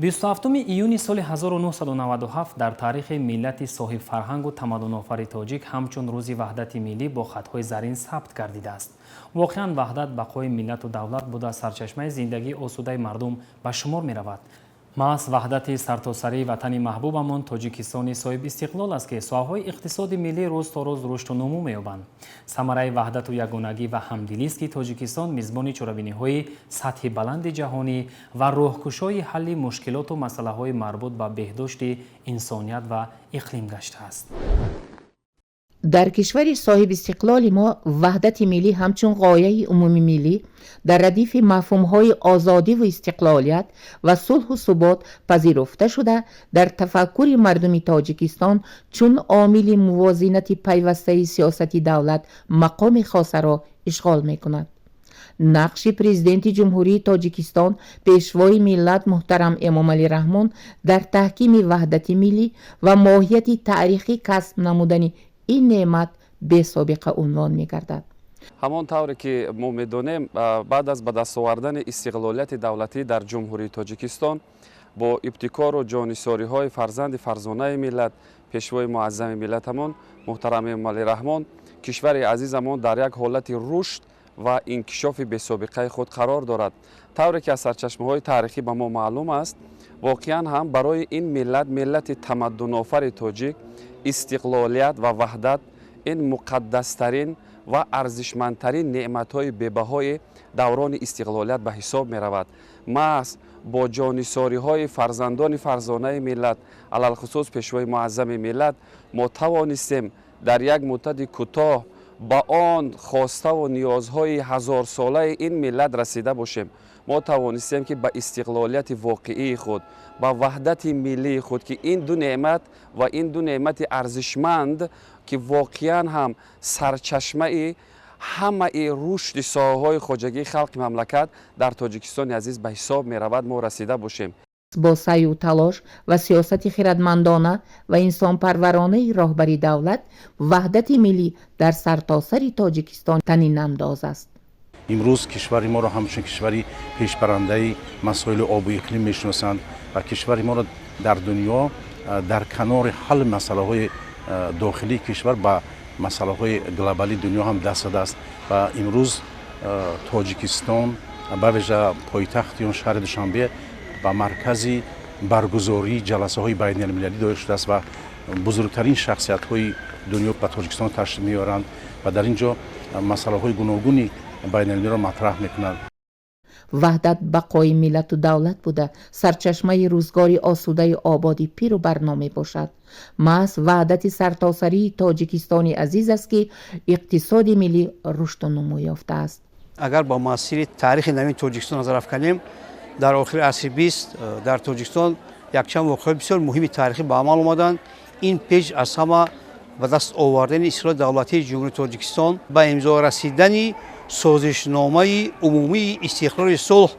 27 июни соли 1997 дар таърихи миллати соҳибфарҳангу тамаддунофари тоҷик ҳамчун Рӯзи ваҳдати миллӣ бо хатҳои зарин сабт гардидааст. Воқеан, ваҳдат бақои миллату давлат буда, сарчашмаи зиндагии осудаи мардум ба шумор меравад. Маҳз ваҳдати сартосарии ватани маҳбубамон, Тоҷикистони соҳибистиқлол аст, ки соҳаҳои иқтисоди миллӣ рӯз то рӯз рушду нумӯ меёбанд. Самараи ваҳдату ягонагӣ ва ҳамдилист, ки Тоҷикистон мизбони чорабиниҳои сатҳи баланди ҷаҳонӣ ва роҳкушои ҳалли мушкилоту масъалаҳои марбут ба беҳдошти инсоният ва иқлим гаштааст. Дар кишвари соҳибистиқлоли мо ваҳдати миллӣ ҳамчун ғояи умумимиллӣ дар радифи мафҳумҳои озодиву истиқлолият ва сулҳу субот пазируфта шуда, дар тафаккури мардуми Тоҷикистон чун омили мувозинати пайвастаи сиёсати давлат мақоми хосаро ишғол мекунад. Нақши Президенти Ҷумҳурии Тоҷикистон, Пешвои миллат муҳтарам Эмомалӣ Раҳмон дар таҳкими ваҳдати миллӣ ва моҳияти таърихӣ касб намудани ин неъмат бесобиқа унвон мегардад. Ҳамон тавре ки мо медонем, баъд аз ба даст овардани истиқлолияти давлатӣ дар Ҷумҳурии Тоҷикистон бо ибтикору ҷонисориҳои фарзанди фарзонаи миллат, Пешвои муаззами миллатамон муҳтарам Эмомалӣ Раҳмон, кишвари азизамон дар як ҳолати рушд ва инкишофи бесобиқаи худ қарор дорад. Тавре ки аз сарчашмаҳои таърихӣ ба мо маълум аст, воқеан ҳам барои ин миллат, миллати тамаддунофари тоҷик, истиқлолият ва ваҳдат ин муқаддастарин ва арзишмандтарин неъматҳои бебаҳои даврони истиқлолият ба ҳисоб меравад. Маҳз бо ҷонисориҳои фарзандони фарзонаи миллат, алалхусус Пешвои муаззами миллат, мо тавонистем дар як муддати кӯтоҳ ба он хоставу ниёзҳои ҳазорсолаи ин миллат расида бошем. Мо тавонистем, ки ба истиқлолияти воқеии худ, ба ваҳдати миллии худ, ки ин ду неъмат ва ин ду неъмати арзишманд, ки воқеан ҳам сарчашмаи ҳамаи рушди соҳаҳои хоҷагии халқи мамлакат дар Тоҷикистони азиз ба ҳисоб меравад, мо расида бошем. Бо саъю талош ва сиёсати хирадмандона ва инсонпарваронаи роҳбари давлат ваҳдати миллӣ дар сартосари Тоҷикистон танинандоз аст. Имрӯз кишвари моро ҳамчун кишвари пешбарандаи масоили обу иқлим мешиносанд ва кишвари моро дар дунё дар канори ҳалли масъалаҳои дохилии кишвар ба масъалаҳои глобалии дунё ҳам даст задааст. Ва имрӯз Тоҷикистон, ба вижа пойтахти он, шаҳри Душанбе, ба маркази баргузории ҷаласаҳои байналмилалӣ доир шудааст ва бузургтарин шахсиятҳои дунё ба Тоҷикистон ташриф меоранд ва дар ин ҷо масъалаҳои гуногуни байналмилалиро матраҳ мекунанд. Ваҳдат бақои миллату давлат буда, сарчашмаи рӯзгори осудаи ободи пиру барно мебошад. Маҳз ваҳдати сартосарии Тоҷикистони азиз аст, ки иқтисоди миллӣ рушду нумӯ ёфтааст. Агар ба масири таърихи навини Тоҷикистон назар афканем, дар охири асри 20 дар Тоҷикистон якчанд воқеаҳои бисёр муҳими таърихӣ ба амал омаданд. Ин пеш аз ҳама ба даст овардани истиқлоли давлатии Ҷумҳурии Тоҷикистон, ба имзо расидани Созишномаи умумии истиқрори сулҳ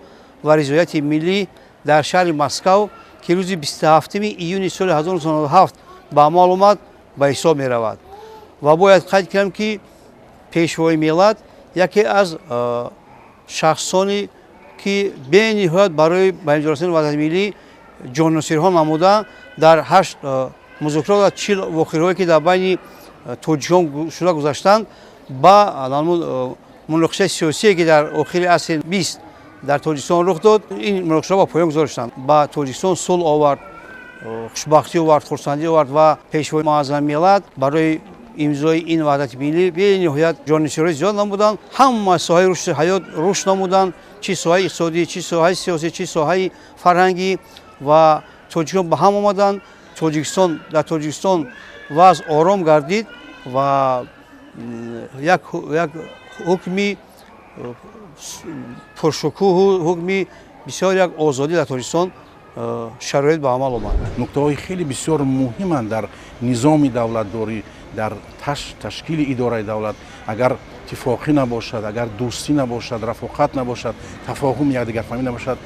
ва ризояти миллӣ дар шаҳри Москав, ки рӯзи 27 июни соли 1997 ба амал омад, ба ҳисоб меравад. Ва бояд қайд кунам, ки Пешвои миллат яке аз шахсоне ки бениҳоят барои ба имзо расидани ваҳдати миллӣ ҷоннисориҳо намуда, дар ҳашт музокирот ва 40 вохӯриҳое, ки дар байни тоҷикон шуда гузаштанд, ба муноқишаи сиёсие, ки дар охири асри 20 дар Тоҷикистон рух дод, ин муноқишаҳо ба поён гузоштанд, ба Тоҷикистон сулҳ овард, хушбахтӣ овард, хурсандӣ овард. Ва Пешвои муаззами миллат барои имзои ин ваҳдати миллӣ бениҳоят ҷоннисориҳои зиёд намуданд. Ҳама соҳаи рушди ҳаёт рушд намуданд, чӣ соҳаи иқтисодӣ, чӣ соҳаи сиёсӣ, чӣ соҳаи фарҳангӣ, ва тоҷикон ба ҳам омаданд. Тоҷикистон, дар Тоҷикистон вазъ ором гардид ва як ҳукми пуршукӯҳу ҳукми бисёр як озодӣ дар Тоҷикистон шароит ба амал омад. Нуктаҳои хеле бисёр муҳиманд дар низоми давлатдорӣ, дар ташкили идораи давлат. Агар иттифоқӣ набошад, агар дӯстӣ набошад, рафоқат набошад, тафоҳум, якдигарфаҳмӣ набошад,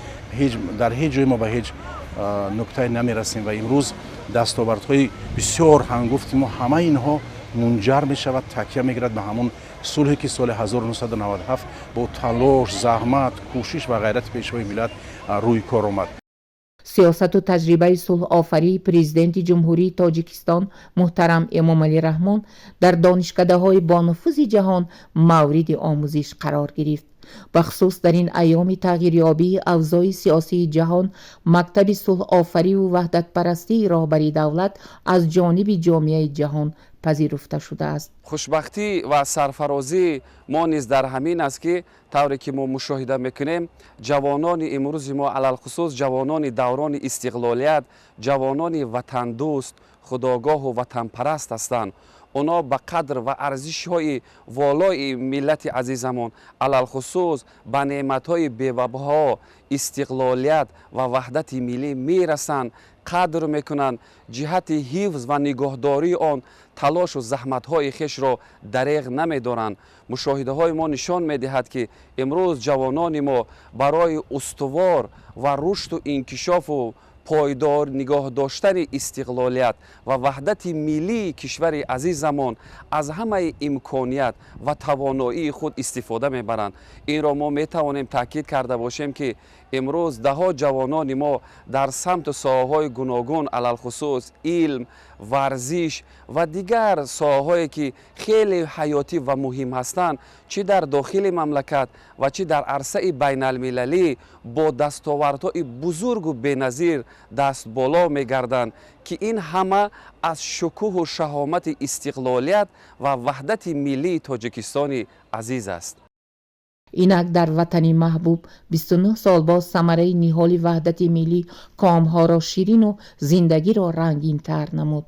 дар ҳеҷ ҷое мо ба ҳеҷ нуктае намерасем. Ва имрӯз дастовардҳои бисёр ҳангуфти мо, ҳамаи инҳо мунҷар мешавад, такя мегирад ба ҳамон сулҳе, ки соли 1997 бо талош, заҳмат, кӯшиш ва ғайрати Пешвои миллат рӯи кор омад. Сиёсату таҷрибаи сулҳофарии Президенти Ҷумҳурии Тоҷикистон муҳтарам Эмомалӣ Раҳмон дар донишкадаҳои бонуфузи ҷаҳон мавриди омӯзиш қарор гирифт. Бахусус дар ин айёми тағйирёбии авзои сиёсии ҷаҳон мактаби сулҳофариву ваҳдатпарастии роҳбари давлат аз ҷониби ҷомеаи ҷаҳон пазируфта шудааст. Хушбахтӣ ва сарфарозии мо низ дар ҳамин аст, ки тавре ки мо мушоҳида мекунем, ҷавонони имрӯзи мо, алалхусус ҷавонони даврони истиқлолият, ҷавонони ватандӯст, худогоҳу ватанпараст ҳастанд. Онҳо ба қадр ва арзишҳои волои миллати азизамон, алалхусус ба неъматҳои бевабҳо, истиқлолият ва ваҳдати миллӣ мерасанд, қадр мекунанд, ҷиҳати ҳифз ва нигоҳдории он талошу заҳматҳои хешро дареғ намедоранд. Мушоҳидаҳои мо нишон медиҳад, ки имрӯз ҷавонони мо барои устувор ва рушду инкишофу пойдор нигоҳ доштани истиқлолият ва ваҳдати миллии кишвари азизамон аз ҳамаи имконият ва тавоноии худ истифода мебаранд. Инро мо метавонем таъкид карда бошем, ки имрӯз даҳо ҷавонони мо дар самту соҳаҳои гуногун, алалхусус илм, варзиш ва дигар соҳаҳое, ки хеле ҳаётӣ ва муҳим ҳастанд, чӣ дар дохили мамлакат ва чӣ дар арсаи байналмилалӣ, бо дастовардҳои бузургу беназир дастболо мегарданд, ки ин ҳама аз шукӯҳу шаҳомати истиқлолият ва ваҳдати миллии Тоҷикистони азиз аст. Инак дар ватани маҳбуб 29 сол боз самараи ниҳоли ваҳдати миллӣ комҳоро ширину зиндагиро рангинтар намуд.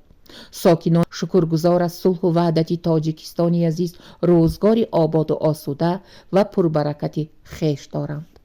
Сокинон шукргузор аз сулҳу ваҳдати Тоҷикистони азиз рӯзгори ободу осуда ва пурбаракати хеш доранд.